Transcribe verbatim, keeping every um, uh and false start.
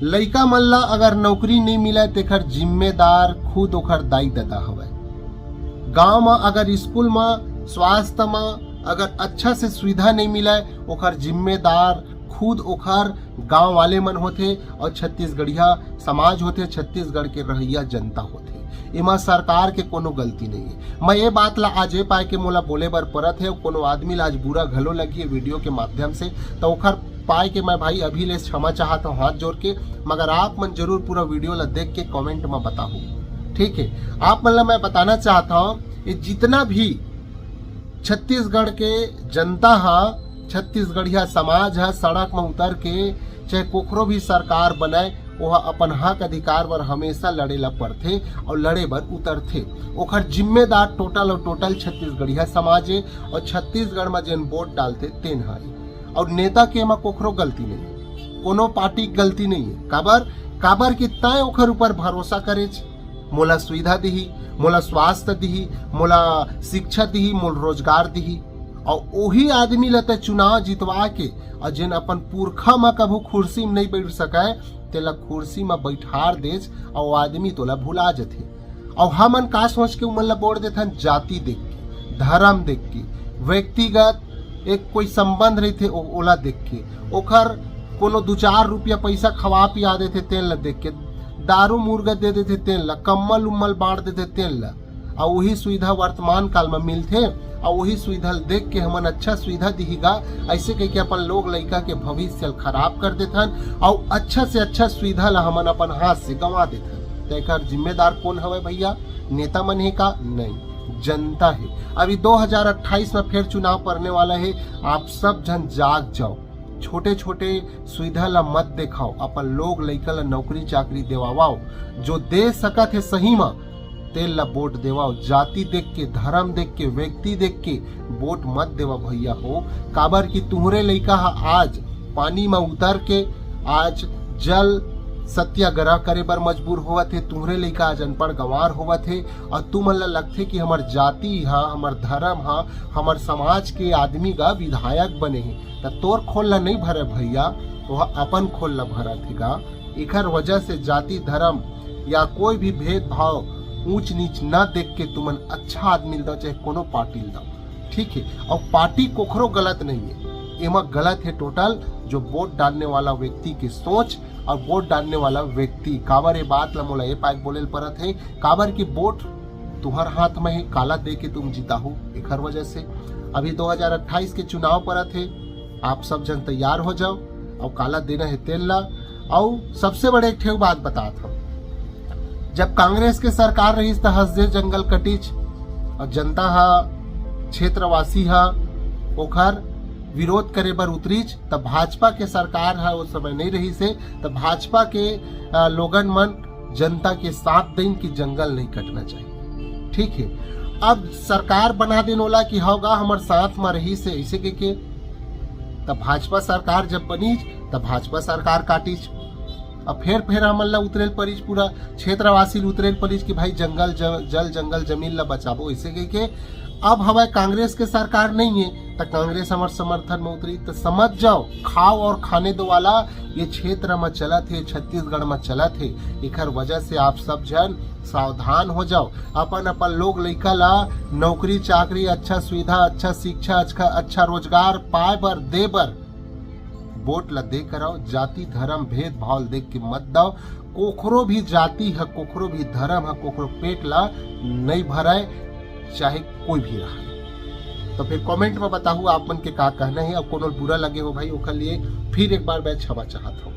लइका मन ला अगर नौकरी नहीं मिले, तेखर जिम्मेदार खुद ओखर दाई ददा हवय। गांव म अगर स्कूल म, स्वास्थ्य म अगर अच्छा से सुविधा नहीं मिले, ओखर जिम्मेदार खुद ओखर गांव वाले मन होथे और छत्तीसगढ़िया समाज होथे, छत्तीसगढ़ के रहइया जनता होथे। एमा सरकार के कोनो गलती नहीं है। मैं ये बात ला आज ये पाए के मोला बोले बर परत है, कोनो आदमी ला आज बुरा घलो लगी है वीडियो के माध्यम से, तो ओखर पाए के मैं भाई अभी ले क्षमा चाहत हूँ हाथ जोड़ के। मगर आप मन जरूर पूरा वीडियो ला देख के कमेंट में बताहू, ठीक है? आप मन ला मैं बताना चाहता हूँ, ये जितना भी छत्तीसगढ़ के जनता हा, छत्तीसगढ़िया समाज हा सड़क में उतर के, चाहे कोखरो भी सरकार बनाए, ओहा अपन हक अधिकार बर हमेशा लड़े ला पड़थे और लड़े बर उतरथे। ओखर जिम्मेदार टोटल और टोटल छत्तीसगढ़िया समाज है और छत्तीसगढ़ में जेन वोट डालथे तेन हा। और नेता के एमा कोखरो गलती नहीं है, कोनो पार्टी के गलती नहीं है। काबर? काबर कि तय ओखर ऊपर भरोसा करेच, मोला सुविधा दिही, मोला स्वास्थ्य दिही, मोला शिक्षा दिही, मोला रोजगार दिही। और ओही आदमी ला तय चुनाव जितवा के, और जेन अपन पुरखा म कभू खुर्सी में नहीं बैठ सके, तेला खुर्सी में बैठार देच, और वो आदमी तोला भुला जथे। और हमन का सोच के उमन ला वोट देथन? जाति देख के, धर्म देख के, व्यक्तिगत एक कोई संबंध रहिथे ओ-, ओला देख के, ओखर कोनो दू चार रुपया पैसा खवा पिया देथे तेन ला देख के, दारू मुर्गा दे देथे तेन ला, कम्मल उम्मल बांट देथे तेन ला। और वही सुविधा वर्तमान काल में मिलथे और वही सुविधा ल देख के हमन अच्छा सुविधा दिही गा, ऐसे कह के अपन लोग लइका के भविष्य ल खराब कर देथन और अच्छा से अच्छा सुविधा ला हमन अपन हाथ से गंवा देथन। तो एकर जिम्मेदार कौन हवे भैया? नेता मन है का? नहीं, जनता है। अभी दो हज़ार अट्ठाईस में फिर चुनाव पड़ने वाला है, आप सब झन जाग जाओ, छोटे छोटे सुविधा ला मत देखाओ, अपन लोग लइका ला नौकरी चाकरी देवाओ, जो दे सकत है सही मा तेल ला वोट देवाओ। जाति देख के, धर्म देख के, व्यक्ति देख के वोट मत देवा भैया हो, काबर कि तुहरे लइका हा आज पानी मा उतर के आज जल सत्याग्रह करे बर मजबूर होवत हे, तुहरे लइका आज अनपढ़ गंवार होवत हे, और तुमन ला लगथे कि हमर जाति हा, हमर धर्म हा, हमर समाज के आदमी गा विधायक बने हे, त तोर खोल ला नहीं भरे भैया, तो अपन खोल ला भरत हे गा। एखर वजह से जाति धर्म या कोई भी भेदभाव ऊंच नीच न देख के तुमन अच्छा आदमी ल दो, चाहे कोनो पार्टी ल दो, ठीक है? और पार्टी कोखरो गलत नहीं है, एमा गलत है टोटल जो वोट डालने वाला व्यक्ति की सोच और वोट डालने वाला व्यक्ति। काबर ये बात ला मोला ये पाए बोले ल परत है, काबर कि वोट तुहर हाथ में है, काला दे के तुम जिताहू। एखर वजह से अभी दो हज़ार अट्ठाईस के चुनाव परत है, आप सब झन तैयार हो जाओ और काला देना है तेल ला। और सबसे बड़े एक ठेव बात बतात हूँ, जब कांग्रेस के सरकार रहीस त हसदेव जंगल कटीच और जनता हा, क्षेत्रवासी हा, ओखर विरोध करे बर उतरीच। त भाजपा के सरकार हा उस समय नहीं रहीस हे, त भाजपा के, अ, लोगन मन जनता के साथ देन कि जंगल नहीं कटना चाहिए, ठीक है? अब सरकार बना देन ओला कि होगा हमर साथ में रहीस हे, ऐसे के, के। त भाजपा सरकार जब बनीच त भाजपा सरकार काटीच। अब फिर फिर हमन ला उतरेल परिच, पूरा क्षेत्रवासी ल उतरेल परिच कि भाई जंगल ज-, जल जंगल जमीन ला बचाबो, ऐसे कह के। अब हवय कांग्रेस के सरकार नहीं है त कांग्रेस हमर समर्थन में उतरी। त समझ जाओ, खाओ और खाने दो वाला ये क्षेत्र में चलत है, छत्तीसगढ़ में चलत है। एखर वजह से आप सब झन सावधान हो जाओ, अपन अपन लोग लइका ला नौकरी चाकरी, अच्छा सुविधा, अच्छा शिक्षा, अच्छा अच्छा रोजगार पाए बर दे बर वोट ला दे कराओ। जाति धर्म भेदभाव देख के मत दाओ। कोखरो भी जाति ह, कोखरो भी धर्म ह, कोखरो पेट ला नहीं भराए, चाहे कोई भी रहा। तो फिर कमेंट में बताहू आप मन के का कहना है। अब कोनो बुरा लगे हो भाई, ओकर लिए फिर एक बार मैं क्षमा चाहत हूँ।